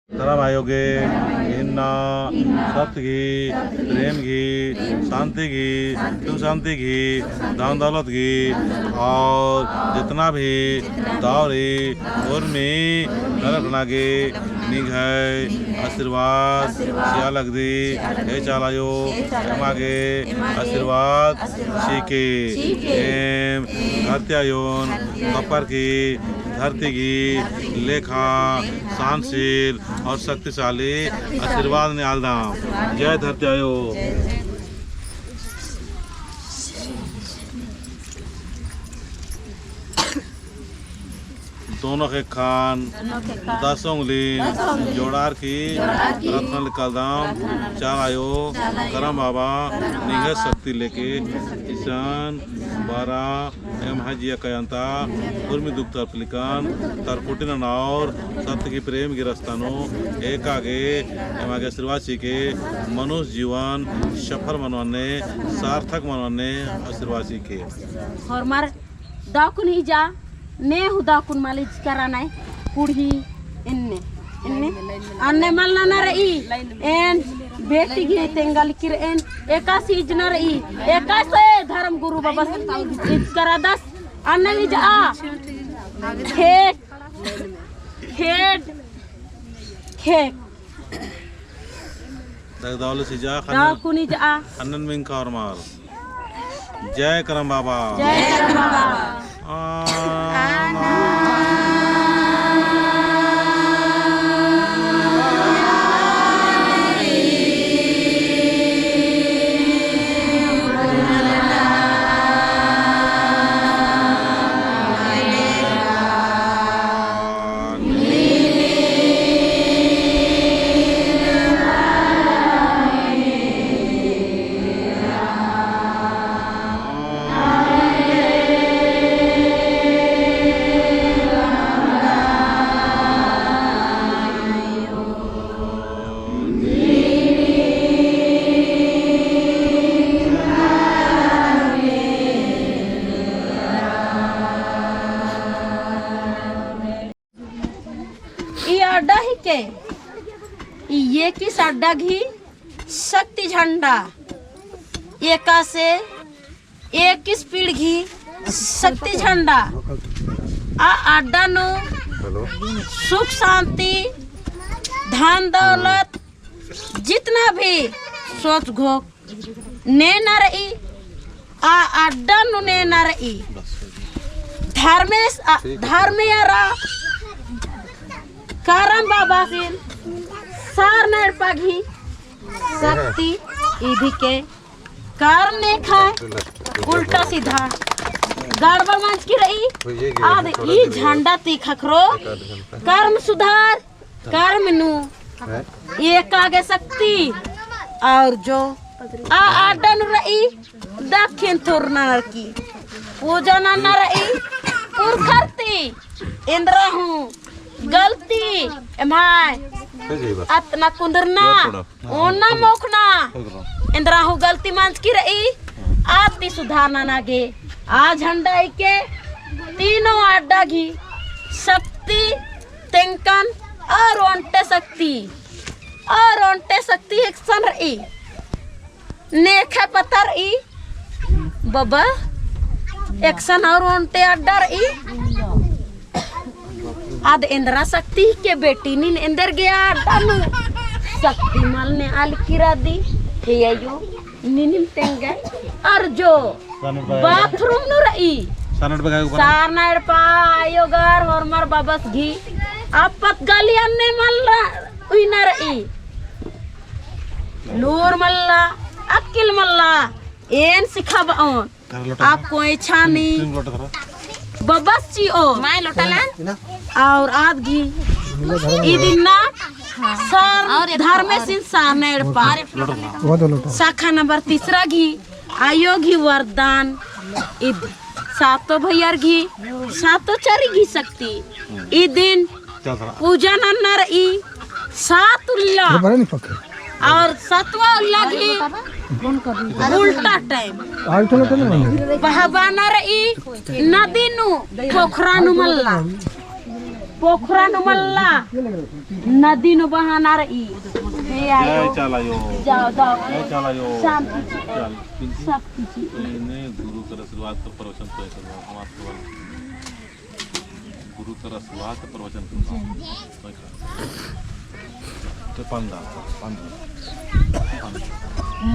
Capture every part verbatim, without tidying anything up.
धरम आयो गे इन्ना सत्य गही, प्रेम गही, शांति गही, सुख शांति गही, धन दौलत गही और जितना भी दव रई उर्मी नलख नना गे निंग्है आशीर्वाद चिआ लगदी। हे चाला आयो, एमा गे आशीर्वाद चिके। एम धरती आयोन बपर की धरती गही लेखा सहनशील और शक्तिशाली आशीर्वाद नेआलदम। जय धरती आयो। दोनों ख़ेक्खन दस उंगली जोड़ार की प्रार्थना लिकालदम। चाला आयो, करम बाबा, निंग्है शक्ति लेके इसन बरा एम्है जिया कयंता उर्मी दुख तकलीफन तरकुटी नना और सत्य की प्रेम की रस्ता नू एका गे एमा गे आशीर्वाद चिके। मनुष्य जीवन सफल मनवाने, सार्थक मनवाने आशीर्वाद चिके। होरमर दौकुन इजा, ने हूँ दौकुन मल इजकरा नय, कुड़ही एन्ने, एन्ने, अन्ने मल नना रई, एन बेटी गे तेंगा लिकिर एन, एकासे इजना रई, एकासे धर्म गुरु बाबस इजकरादस, अन्ने इजा, खेड, खेड, खेड। दगदौले सिजा दौकुन इजा। खन्नन मिंखा और मार। जय करम बाबा। जय करम बाबा। आ, ई अड्डा हिके, ई इक्कीस अड्डा गही शक्ति झंडा, एकासे इक्कीस पीढ़ी शक्ति झंडा, आ अड्डा नू सुख शांति, धन दौलत, जितना भी सोच घोख नेना रई, आ अड्डा नू नेना रई। धर्मेस, आ, धर्मेयरा करम बाबासिन सरना एड़पा गही शक्ति इदिके करम नेखय उल्टा सीधा गड़बड़ मंजकी रई। आद ई झंडा ती ख़क्खरो करम सुधार करम नू एका गे शक्ति और जो आ अड्डा नू रई दखिन थुरना नरकी पूजा नन्ना रई पुरखर ती एन्दरा हूँ गलती एम्है अतना कुन्दरना ओना मोख़ना एन्दरा हूँ गलती मंजकी रई आद ती सुधार नना गे आ झंडा इके तीनों अड्डा गही शक्ति तेंगकन और ओन्टे शक्ति, और ओन्टे शक्ति एकसन रई। नेखय पता रई, बबा, एकसन और ओन्टे अड्डा रई। आद एन्दरा शक्ति के बेटी नीन एन्देर गे अड्डा नू शक्ति मल नेआलकी रअदी, हे अयो। नीनिम तेंगे और जो बाथरूम नू रई। सरना एड़पा आयो गर होरमर बबस गही। आपत गली अन्ने मल्ला उइना रई। नूर मल्ला, अक्किल मल्ला, एन सिखाबओन। आ कोई छानी। बबस चिओ। माय लोटा लान। और आद गही। इदिन्ना सर धर्मेसिन सरना एड़पा। शाखा नंबर तीसरा गही। आयो गही वरदान इद सातो भैयर गही, सातो चरी गही शक्ति। इदिन पूजा नन्ना रई सात उल्ला। और सतवा उल्ला गही उल्टा टाइम। बहबाना रई नदी नू, पोखरा नू मल्ला। पोखरा नू मल्ला, नदी नू बहाना रई। हे आयो। जय चाला आयो। जाओ, जाओ। जय चाला आयो। शांति चिए। चाल, पिंकी। शक्ति चिए। तो इन्हें गुरु कर आशीर्वाद कर प्रवचन तो करो, हमार तो गुरु कर आशीर्वाद कर प्रवचन करो। तो पांदा, पांदा।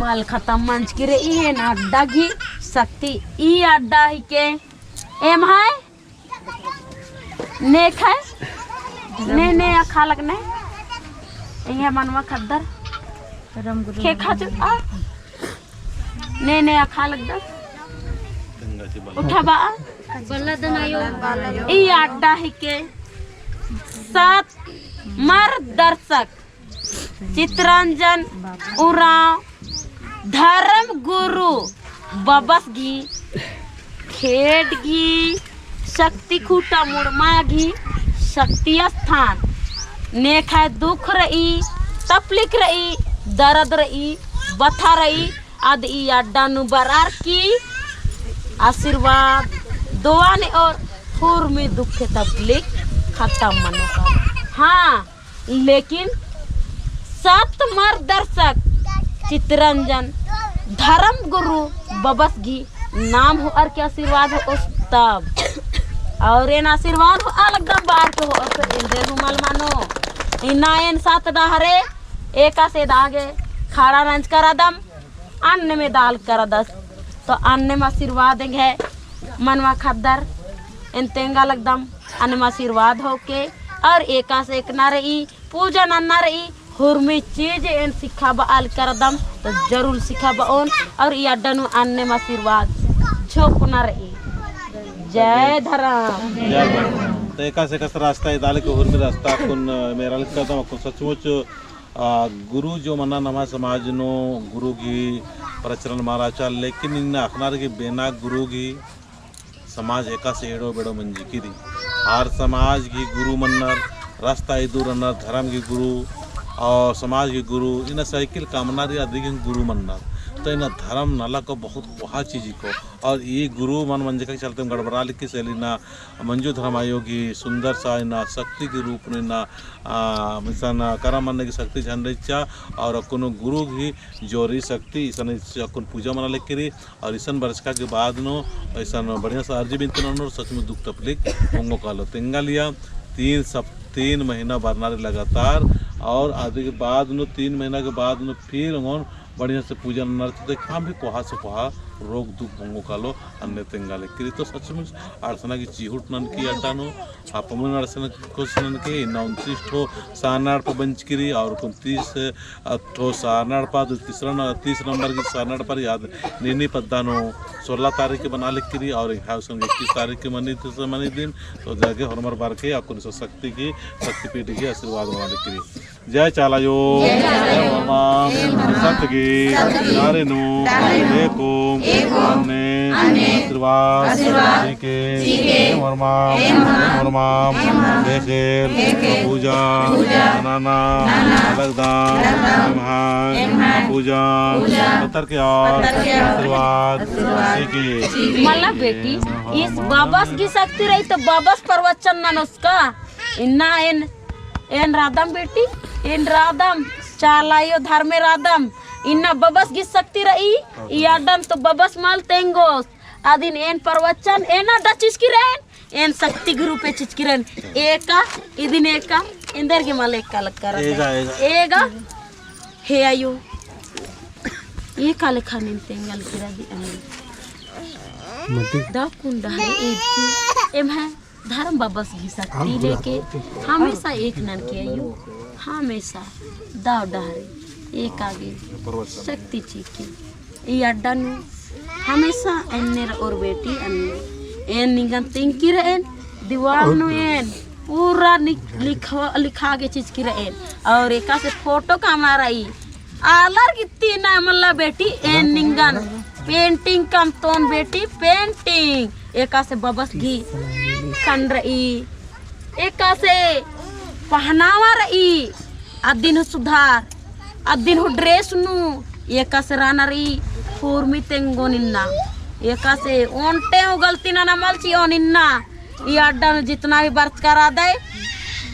मल खतम मंजकी रई, एन अड्डा गही शक्ति, ई अड्डा हिके, एम्है नेखय, ने, ने अख़ा लगनय। एंग्है मनवा ख़द्दर। राम गुरु। ख़ेक्खा चु, आ। ने, ने अख़ा लगदस। उठा बा। ई अड्डा हिके सात मार्गदर्शक चितरंजन उराँव धर्म गुरु बबस गही, खेड्ड गही शक्ति खूँटा मुड़मा गही शक्ति स्थान। नेखय दुख रई, तपलिक रई, दरद रई, बथा रई, अद ई अड्डा नू बरअर की आशीर्वाद दुआ नेओर हुरमी दुख तपलिक खतम मनो का। हाँ, लेकिन सात मार्गदर्शक चितरंजन धर्म गुरु बबस गही नाम होअर की आशीर्वाद होओस तब। और एन आशीर्वाद होआ लगदम बअर की होओस, एन्देर हूँ मल मनो। इन्ना एन सात डहरे एकासे दागे खड़ा नंजका रअदम, अन्नेम दाल करदस। तो अन्नेम आशीर्वाद एंग्है मनवा ख़द्दर एन तेंगा लगदम, अन्नेम आशीर्वाद होके। और एकासे एकना रई, पूजा नन्ना रई, हुरमी चीज एन सिखाबआ लगदम, तो जरूर सिखाबओन। और ई अड्डा नू अन्नेम आशीर्वाद झोंकना रई। जय धरम। जय धरम। तो एकासे एकासे रास्ता इदाल के हुरमी रास्ता अक्कुन मेरा लगदम, अक्कुन सचमुच आ, गुरु जो मना नम्है समाज नू गुरु गही प्रचलन मल रहचा, लेकिन इन्ना अख़ना रई कि बिना गुरु गही समाज एकासे एड़ो बेड़ो मंजकी रई। हर समाज गही गुरु मन्नर, रास्ता इदुरनर, धर्म गही गुरु और समाज गही गुरु, इन्ना साइकिल कामना रई अदी गही गुरु मन्नर। तो इन्ना धर्म नलख बहुत कोहा चीज को, और ई गुरु मल मंजका के चलते गड़बड़ा लगी। से ले इन्ना मंजू धर्म आयो गही सुंदर सा इन्ना शक्ति गही रूप नू इन्ना, आ, इसन करम मन्ने गही शक्ति झन रहचा, और अक्कुन गुरु गही जोरी शक्ति इसन अक्कुन पूजा मना लगी रई, और इसन बरचका के बाद नू इसन बढ़िया से अर्जी बिनती ननोर, सचमुच दुख तपलिक ओंगो कालो। तेंगा लिया तीन सप-, तीन महीना बरना रई लगातार, और अदी के बाद नू तीन महीना के बाद नू फिर ओंगोन बढ़िया से पूजा ननर चिते, काम भी कोहा से कोहा रोग दुख भंगो कालो अन्ने तेंगा लगी रई। तो सचमुच अड़सना की चिहुट ननकी अड्डा नू, आप मन अड़सना की कोशिश ननकी। इन्ना उनतीस ठो सारना एड़पा बंचकी रई और उनतीस ठो सारना एड़पा, तो तीसरा न-, तीस नंबर की सारना एड़पा रई, आद नीनी पद्दा नू सोलह तारीख के बना लगी रई और एंग्है उसन इक्कीस तारीख के मनी, तो मनी दिन, तो जाके होरमर बरके अक्कुन इसन शक्ति गही, शक्तिपीठ गही आशीर्वाद मना लगी रई। जय चाला आयो। जय चाला आयो। जय होरमाम। जय होरमाम। सत गही। सत गही। डहरे नू। डहरे नू। एकोम। एकोम। अन्ने। अन्ने। आशीर्वाद। आशीर्वाद। चिके। चिके। जय होरमाम। जय होरमाम। जय होरमाम। देखेल। देखेल। पूजा। पूजा। नना। नना। लगदम। लगदम। एम्है। एम्है। पूजा। पूजा। पत्तर के आर। पत्तर के आर। आशीर्वाद। आशीर्वाद। चिके। चिके। मला बेटी, इस बबस गही शक्ति रई तो बबस प्रवचन ननोस का। इन्ना एन एन रअदम बेटी, एन रअदम, चाला आयो धर्मे रअदम। इन्ना बबस गही शक्ति रई, ई अड्डन तो बबस मल तेंगोस। अदिन एन प्रवचन, एन अड्डा चिचकी रएन, एन शक्ति गही रूपे चिचकी रएन। एका, इदिन एका, एन्देर गे मल एका लक्का रअदम। एगा, एगा। एगा, हे आयो। एका लेखा नीन तेंगा लगी रअदी अन्ने। मती। दव कुन डहरे एदकी, एम्है धर्म बबस गही शक्ति लेके हमेशा एक ननके आयो, हमेशा दव डहरे एका गे शक्ति चिके। ई अड्डा नू हमेशा एन्ने रओर बेटी अन्ने। एन निंगन तेंगकी रएन, दीवाल नू एन पूरा नि-, लिखा, लिखा गे चिचकी रएन। और एकासे फोटो कामना रई, आलर गित्ती ना मला बेटी एन निंगन painting कमतोन बेटी painting। एकासे बबस गही खन रई, एकासे पहनावा रई, अदिन हूँ सुधार, अदिन हूँ dress नू, एकासे रअना रई हुरमी तेंगोन इन्ना, एकासे ओन्टे हूँ गलती नना मल चिओन इन्ना। ई अड्डा नू जितना भी बरचका रअदय,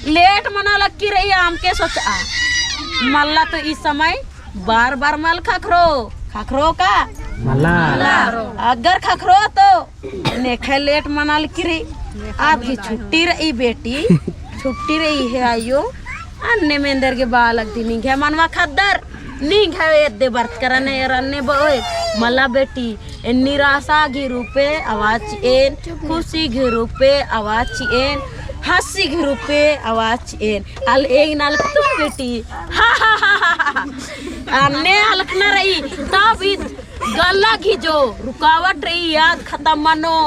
लेट मना लगी रई, अमके सोचआ। मल्ला तो ई समय बार बार मल ख़क्खरो, ख़क्खरो का? मल्ला। अगर ख़क्खरो तो नेखय लेट मना लगी रई। आद गही छुट्टी रई बेटी, छुट्टी रई हे अयो। अन्नेम एन्देर गे बआ लगदी निंग्है मनवा ख़द्दर, निंग्है एद्दे बरचकर अन्ने एरा अन्ने बओय। मल्ला बेटी, एन्ने निरासा गही रूपे अवाचि'एन, खुशी गही रूपे अवाचि'एन, हँसी गही रूपे अवाचि'एन। अल एंगन अलखतोन बेटी। अन्ने अलखना रई, तब ईद गल्ला गही जो रुकावट रई, आद खतम मनो।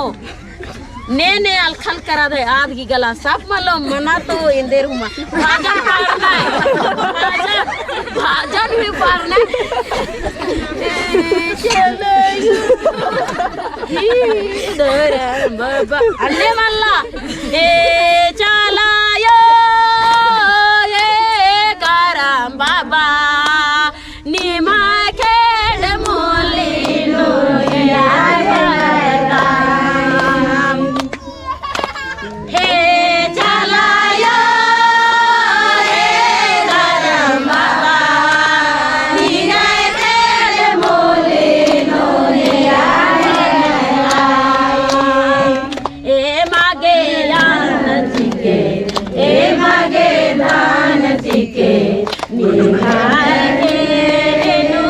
ने ने अलखल करा दे, आद गही गला सब मलो, मना तो एन्देर हूँ मा। भाजन पाड़ना है। भाजन, भाजन भी पाड़ना है। ही दरम बाबा। अन्ने मल्ला। ए चलायो, ए करम बाबा। निमा खेड़ मोली नोया राम। हे चलायो, हे धरम बाबा, निमा खेड़ मोली नोया राम। एमा गे अन्न चिके, एमा गे धान चिके, निम्है गे एनु,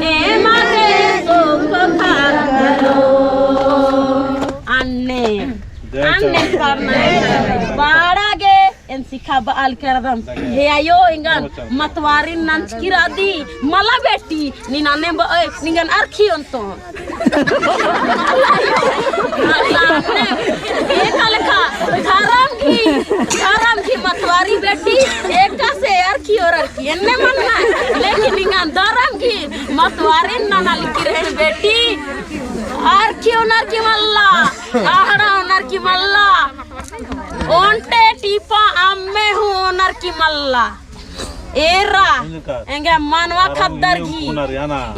एमा गे सुख ख़क्खरो। अन्ने, अन्ने पाड़ना है। पाड़ा गे एन सिखाबआ लगी रअदम। हे अयो, एंगन मतवारिन नंजकी रअदी, मल्ला बेटी, नीन अन्ने बओय, निंगन अरखी ओन्तोन। एका लेखा धरम गही, धरम गही मतवारी बेटी, एकासे अरखी ओनर की एन्ने मन्ना, लेकिन निंगन धरम गही मतवारिन नना लगी रअदन बेटी, अरखी ओनर की मल्ला, अहड़ा ओनर की मल्ला, ओन्टे टीपा अम्मे हूँ ओनर की मल्ला। एरा, एंगे मनवा ख़द्दर गही।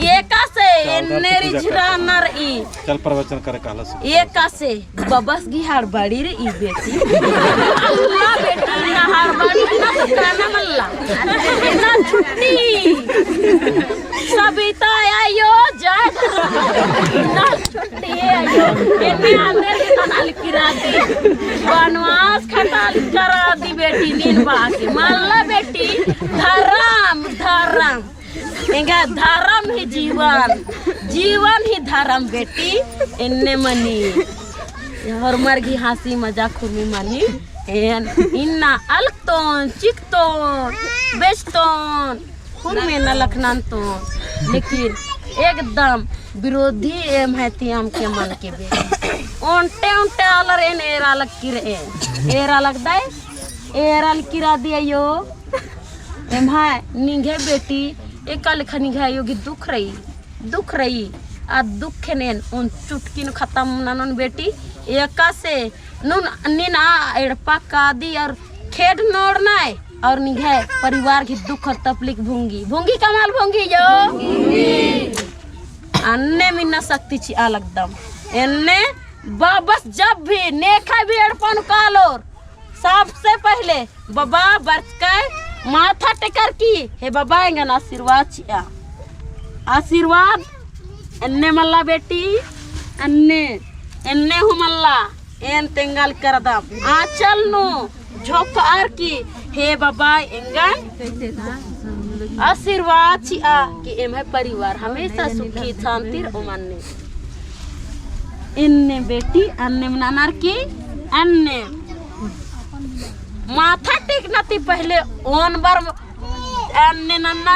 एकासे एन्ने रिझरना रई। चल प्रवचन करे कहलस। एकासे बबस गही हड़बड़ी रई बेटी। अल्ला बेटी ना हड़बड़ी ना तो करना मल्ला। ना छुट्टी। सबिता अयो जय धरम। ना छुट्टी अयो। एन्ने अन्ने गे नना लगी रअदी। बनवास खटा लगी रअदी बेटी नीन बआ के। मल्ला बेटी धरम, धरम। एंगा धरम ही जीवन, जीवन ही धरम बेटी, एन्ने मनी। होरमर गही हँसी मजाक हुरमी मनी, एन इन्ना अलकतोन, चिकतोन, बेचतोन, हुरमी नलख नन्तोन, लेकिन एकदम विरोधी एम्है ती अमके मन के बे। ओन्टे ओन्टे आलर एन एरा लगी रई, एरा लगदय, एरा लगी रअदी अयो। एम्है निंग्है बेटी एका लेखा निंग्है अयो गही दुख रई, दुख रई। आ दुखेन एन ओन चुटकी नू खतम ननोन बेटी। एकासे नुन नीन आ एड़पा कादी और खेड नोड़नाय और निंग्है परिवार गही दुख और तकलीफ भुंगी, भुंगी का मल भुंगी अयो। अन्नेम इन्ना शक्ति चिआ लगदम। एन्ने बबस जब भी नेखा भी एड़पा नू कालोर सबसे पहिले बबा बरचकय माथा टेकर की, हे बबा एंगन आशीर्वाद चिआ। आशीर्वाद एन्ने मल्ला बेटी, अन्ने, एन्ने हूँ मल्ला, एन तेंगा लगी रअदम। आँचल नू झोंकअर की, हे बबा एंगन आशीर्वाद चिआ कि एम्है परिवार हमेशा सुखी शांति रओ मन्ने। एन्ने बेटी, अन्नेम ननर की, अन्ने माथा टेकना ती पहिले ओन बर अन्ने ननर